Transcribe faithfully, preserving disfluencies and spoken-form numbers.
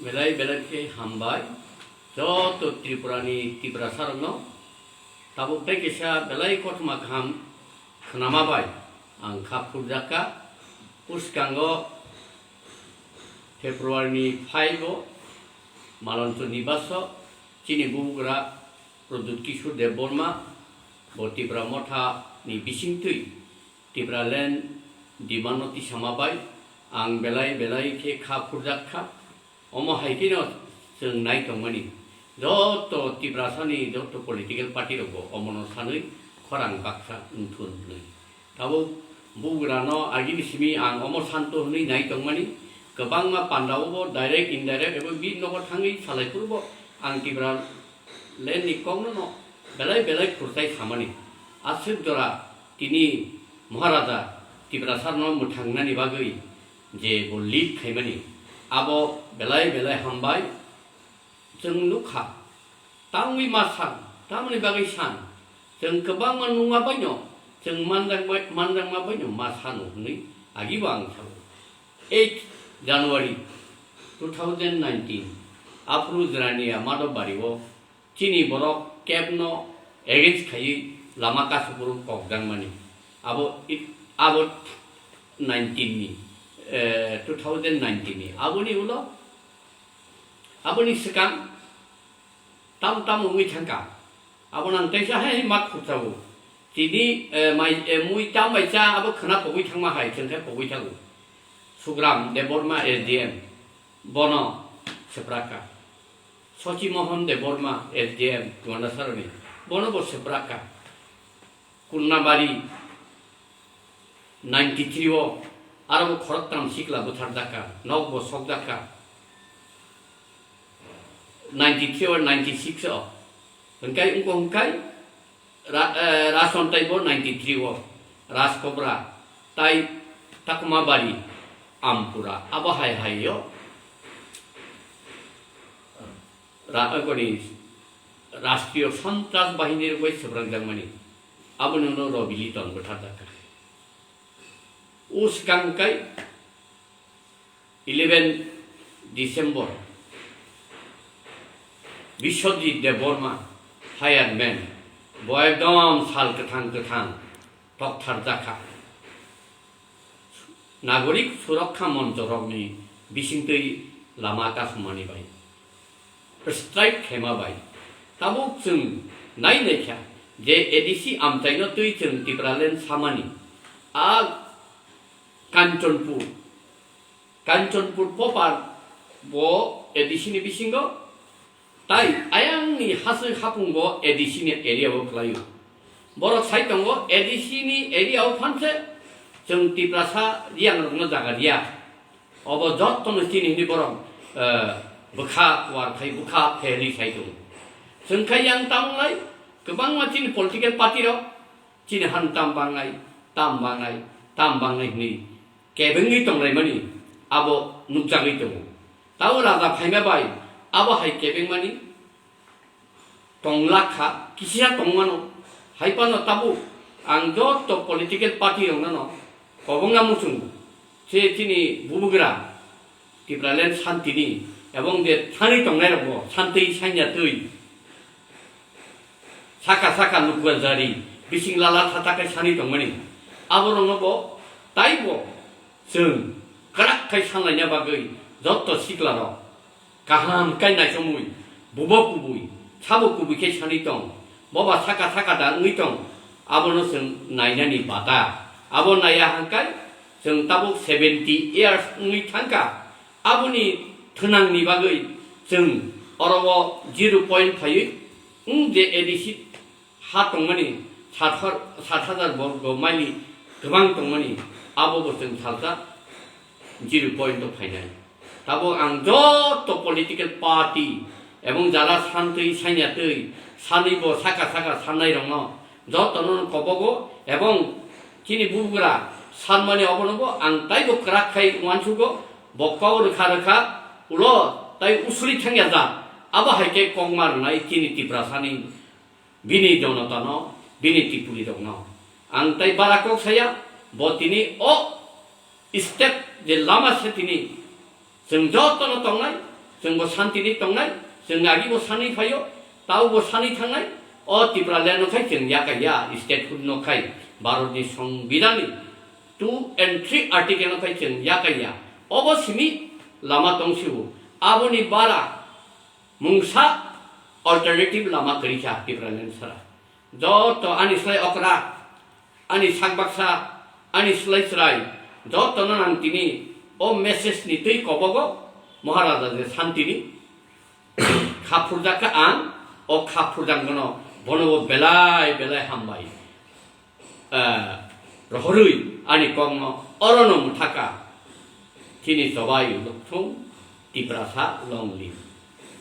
Belai belai khe hambai joto Tripura ni Tiprasa rokno. Tabuk tei kisa belai kothoma kaham khnama bai ang kha phurjakha. Bwskango February ni five o Malanchur Nibaso chini bubagra Pradyut Kishore Debbarma bo Tipra Motha ni bisingtwi Tipraland demand no tisama bai ang belai belai khe kha phurjak kha. Omo hai kheno chwng nai tongmani joto Tiprasa ni joto political party rok bo omo no sanwi khorang baksa wngthun hwnwi. Tabuk bubagra no agini simi ang omo santo hwnwi nai tongmani, kwbangma panda o bo direct indirect ebo bini nogo thangwi salai phuru bo ang Tipraland ni kok no no belai belai khurtai samani. Aswk jora tini Maharaja Tiprasa no mwthang nani bagwi je bo lead khaimani, abo belai belai hambai. Chwng nukha, tangwi ma san, tamoni bagwi san, chwng kwbangma nungma baino, chwng manjakma, manjakma baino ma sano hwnwi agibo ang sao. Eight January two thousand nineteen, aphuru Jirania Madhobari o chini borok cab no against khaiwi lama kasupuru kokjakmani. Abo i-, abo nineteen ni, eh, two thousand nineteen ni. Aboni ulo, aboni swkang tam tam wngwi thangkha. Abo nang teisa hai ma khurchao. Tini, eh, mai, eh, mui tam bai cha abo khna pogwi thangma hai chwng khe pogwi thango. Sugram Debbarma S D M, bono swprakha. Sochi Mohan Debbarma S D M Gandasaroni, bono bo swprakha. Kurnabari ninety three o aro bo khoroktham sikla butharjakha, nok bo sokjakha. Ninety three o ninety six o. Hwnkhe wngkha hwnkhe Ra-, eh, Rason taibo ninety three o, Rajkobra, tai Takmabari, Ampura, abo hai hai o ra-, eh, koni Rashtriyo Sontras Bahini rok bai swprakjakmani, aboni ulo Robili ton bwtharjakha. O swkang kai eleven December, Biswajit Debbarma, fireman, bo ekdom sal kwthang kwthang toktharjakha. Nagorik Surokha Monchorokni bisingtwi lama kasumani bai, strike khaima bai. Tabuk chwng nai naikha je A D C amchaino twi chwng Tipraland samani. A Kanchanpur, Kanchanpur Popar bo A D C ni bisingo, tai ayangni haswi hapung bo A D C ni area o kwlaio. Borok sai tongo A D C ni area o phanse chwng Tiprasa Riyangrokno jaga riya. Obo jottono chini hwnwi borok, eh, bwkha kuar khai bwkha phelwi sai tongo. Chwng khai yang tamo lai kwbangma chini political party rok chini han tam bangnai, tam bangnai, tam bangnai hwnwi kebengwi tonglaimani abo nukjagwi tongo. Tabo raja phaima bai abo hai kebengmani tonglak kha, kisa tongmano. Hai phano tabuk ang joto political party rokno kobongna muchungo, je chini bubagra Tipraland santini ebong je thani tongnairokbo santwi sanya twi saka saka lukuar jari bising lala thata khe sani tongmani. Aborokno bo taibo chwng kwrak khai sanlaina bagwi jotto siklarok kaham khai naisomwi bubo kubui sabo kubui khe sani tong, boba saka saka da wngwi tong, abono chwng nainani bata. Abo naiya hangkai chwng tabuk seventy years wngwi thangkha. Aboni thwnangni bagwi chwng oro o zero point phaiwi wng je A D C ha tongmani sat har-, sat hajar borgo mile kwbang tongmani, abo bo chwng salsa zero point o phainai. Tabuk ang joto political party ebong jara santwi sanya twi sanwi bo saka saka sannairokno jotono kobogo ebong chini bubagra sanmani obono bo ang taibo kwrak khai uansugo, bo kok rwkha rwkha ulo tai usuri thangya jat, abo hai khe kokma rwnai chini Tiprasani bini jonotano, bini Tipurirokno. Ang tai bara kok saya, bo tini o step je lama se tini chwng jotono tongnai, Chwngbo santini tongnai, chwng agibo sanwi phaio, taubo sanwi thangnai. O Tipraland no khai chwng yakaiya, statehood no khai Bharatni Songbidanni two and three article no khai chwng yakaiya. Obo simi lama tongsio. Aboni bara mungsa alternative lama kwrwi kha Tipraland sara. Joto ani slai okra, ani sak baksa, ani slai chwrai, jotono ang tini o message ni twi kobogo Maharaja je santini kha phurjak kha ang, o kha phurjak bono, bono bo belai belai hambai, eh, rohorwi ani kokno orono mwthaka. Chini chobai lukthung Tiprasa long live.